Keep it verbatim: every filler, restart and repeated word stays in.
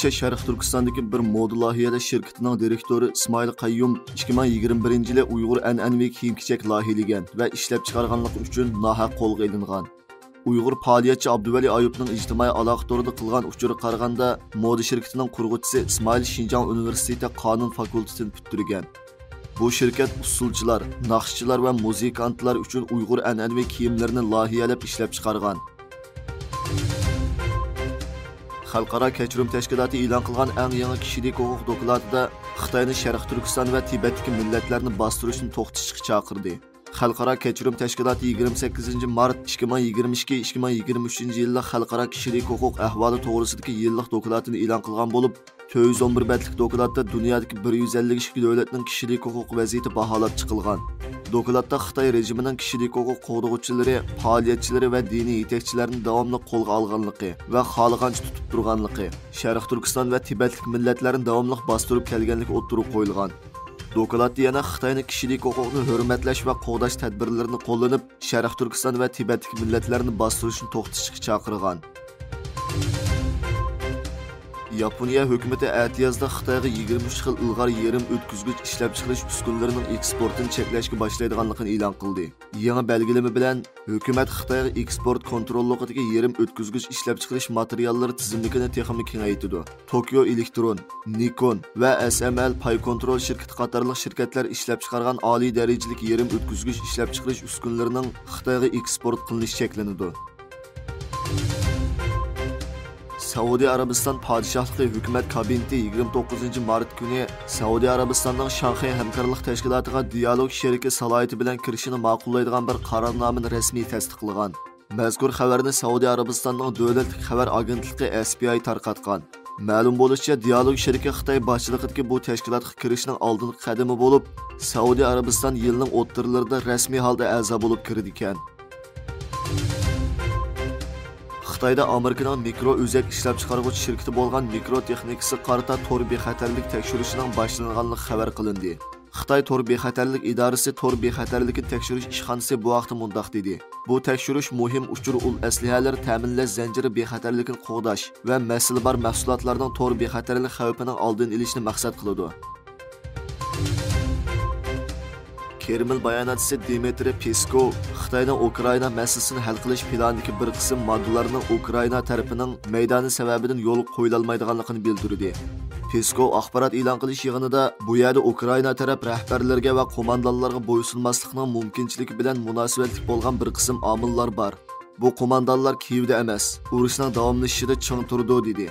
شەرقىي تۈركىستاندىكى بىر مودا لايىھەلەش شىركىتىنىڭ دىرېكتورى ئىسمائىل قەييۇم ئىككى مىڭ يىگىرمە بىرىنچى يىلى ئۇيغۇر ئەنئەنىۋى كىيىم-كېچەك لايىھەلىگەن ۋە ئىشلەپچىقارغانلىقى ئۈچۈن ناھەق قولغا ئېلىنغان. ئۇيغۇر پائالىيەتچى ئابدۇۋەلى ئايۇپنىڭ ئىجتىمائىي ئالاقە تورىدا قىلغان ئۇچۇرىغا قارىغاندا، مودا شىركىتىنىڭ قۇرغۇچىسى ئىسمائىل شىنجاڭ ئۇنىۋېرسىتېتى قانۇن فاكۇلتېتىنى پۈتتۈرگەن. بۇ شىركەت ئۇسسۇلچىلار، ناخشىچىلار ۋە مۇزىكانتلار ئۈچۈن ئۇيغۇر ئەنئەنىۋى كىيىملىرىنى لايىھەلەپ ئىشلەپچىقارغان. خەلقئارا كەچۈرۈم تەشكىلاتى ئېلان قىلغان ئەڭ يېڭى كىشىلىك ھوقۇق دوكلاتىدا خىتاينى شەرقىي تۈركىستان ۋە تىبەتتىكى مىللەتلەرنى باستۇرۇشنى توختىتىشقا چاقىردى. خەلقئارا كەچۈرۈم تەشكىلاتى يىگىرمە سەككىزىنچى مارت ئىككى مىڭ يىگىرمە ئىككى، ئىككى مىڭ يىگىرمە ئۈچىنچى يىللىق خەلقئارا كىشىلىك ھوقۇق ئەھۋالى توغرىسىدىكى يىللىق دوكلاتىنى ئېلان قىلغان بولۇپ، تۆت يۈز ئون بىر بەتلىك دوكلاتتا دۇنيادىكى بىر يۈز ئەللىك ئىككى دۆلەتنىڭ كىشىلىك ھوقۇق ۋەزىيىتى باھالاپ چىقىلغان. دوكلاتتا خىتاي رېجىمىنىڭ كىشىلىك ھوقۇق قوغدىغۇچىلىرى، پائالىيەتچىلىرى ۋە دىنىي يېتەكچىلەرنى داۋاملىق قولغا ئالغانلىقى ۋە خالىغانچە تۇتۇپ تۇرغانلىقى، شەرقىي تۈركىستان ۋە تىبەتلىك مىللەتلەرنى داۋاملىق باستۇرۇپ كەلگەنلىكى ئوتتۇرىغا قويۇلغان. دوكلاتتا يەنە خىتاينى كىشىلىك ھوقۇقنى ھۆرمەتلەش ۋە قوغداش تەدبىرلىرىنى قوللىنىپ، شەرقىي تۈركىستان ۋە تىبەتتىكى مىللەتلەرنى باستۇرۇشنى توختىتىشقا چاقىرغان. ياپونىيە ھۆكۈمىتى ئەتىيازدا خىتايغا يىگىرمە ئۈچ خىل ئىلغار يېرىم ئۆتكۈزگۈچ ئىشلەپچىقىرىش ئۈسكۈنىلىرىنىڭ ئېكسپورتىنى چەكلەشكە باشلايدىغانلىقىنى ئېلان قىلدى. يېڭى بەلگىلىمە بىلەن، ھۆكۈمەت خىتايغا ئېكسپورت كونتروللۇقىدىكى يېرىم ئۆتكۈزگۈچ ئىشلەپچىقىرىش ماتېرىياللىرى تىزىملىكىنى تېخىمۇ كېڭەيتىدۇ. توكيو ئېلېكترون، نىكون ۋە ئەس ئەم ئەل پاي كونترول شىركىتى قاتارلىق شىركەتلەر ئىشلەپچىقارغان ئالىي دەرىجىلىك يېرىم ئۆتكۈزگۈچ ئىشلەپچىقىرىش ئۈسكۈنىلىرىنىڭ خىتايغا ئېكسپورت قىلىنىشى چەكلىنىدۇ. سەئۇدى ئەرەبىستان پادىشاھلىقى ھۆكۈمەت كابىنېتى يىگىرمە توققۇزىنچى مارت كۈنى سەئۇدى ئەرەبىستاننىڭ شاڭخەي ھەمكارلىق تەشكىلاتىغا دىيالوگ شېرىكى سالاھىيىتى بىلەن كىرىشىنى ماقۇللايدىغان بىر قارارنامىنى رەسمىي تەستىقلىغان. مەزكۇر خەۋەرنى سەئۇدى ئەرەبىستاننىڭ دۆلەتلىك خەۋەر ئاگېنتلىقى ئەس پى ئاي تارقاتقان. مەلۇم بولۇشىچە، دىيالوگ شېرىكى خىتاي باشچىلىقىدىكى بۇ تەشكىلاتقا كىرىشنىڭ ئالدىنقى قەدىمى بولۇپ، سەئۇدى ئەرەبىستان يىلنىڭ ئوتتۇرىلىرىدا رەسمىي ھالدا ئەزا بولۇپ كىرىدىكەن. خىتايدا ئامېرىكىنىڭ مىكرو ئۆزەك ئىشلەپچىقارغۇچى شىركىتى بولغان مىكرو تېخنىكىسىغا قارىتا تور بىخەتەرلىك تەكشۈرۈشىنىڭ باشلانغانلىقى خەۋەر قىلىندى. خىتاي تور بىخەتەرلىك ئىدارىسى تور بىخەتەرلىكىنى تەكشۈرۈش ئىشخانىسى بۇ ھەقتە مۇنداق دېدى: بۇ تەكشۈرۈش مۇھىم ئۇچۇر ئۇل ئەسلىھەلىرى تەمىنلەش زەنجىرى بىخەتەرلىكىنى قوغداش ۋە مەسىلە بار مەھسۇلاتلارنىڭ تور بىخەتەرلىك خەۋپىنىڭ ئالدىنى ئېلىشنى مەقسەت قىلىدۇ. كرېمل باياناتچىسى دىمىترىي پېسكوۋ خىتاينىڭ ئۇكرائىنا مەسىلىسىنى ھەل قىلىش پىلانىدىكى بىر قىسىم ماددىلارنىڭ ئۇكرائىنا تەرىپىنىڭ مەيدانى سەۋەبىدىن يولغا قويۇلالمايدىغانلىقىنى بىلدۈردى. پېسكوۋ ئاخبارات ئېلان قىلىش يىغىنىدا بۇ يەردە ئۇكرائىنا تەرەپ رەھبەرلىرىگە ۋە قوماندانلارغا بويسۇنماسلىقنىڭ مۇمكىنچىلىكى بىلەن مۇناسىۋەتلىك بولغان بىر قىسىم ئامىللار بار. بۇ قوماندانلار كىيېۋدا ئەمەس، ئۇرۇشنىڭ داۋاملىشىشىدا چىڭ تۇرىدۇ، دېدى.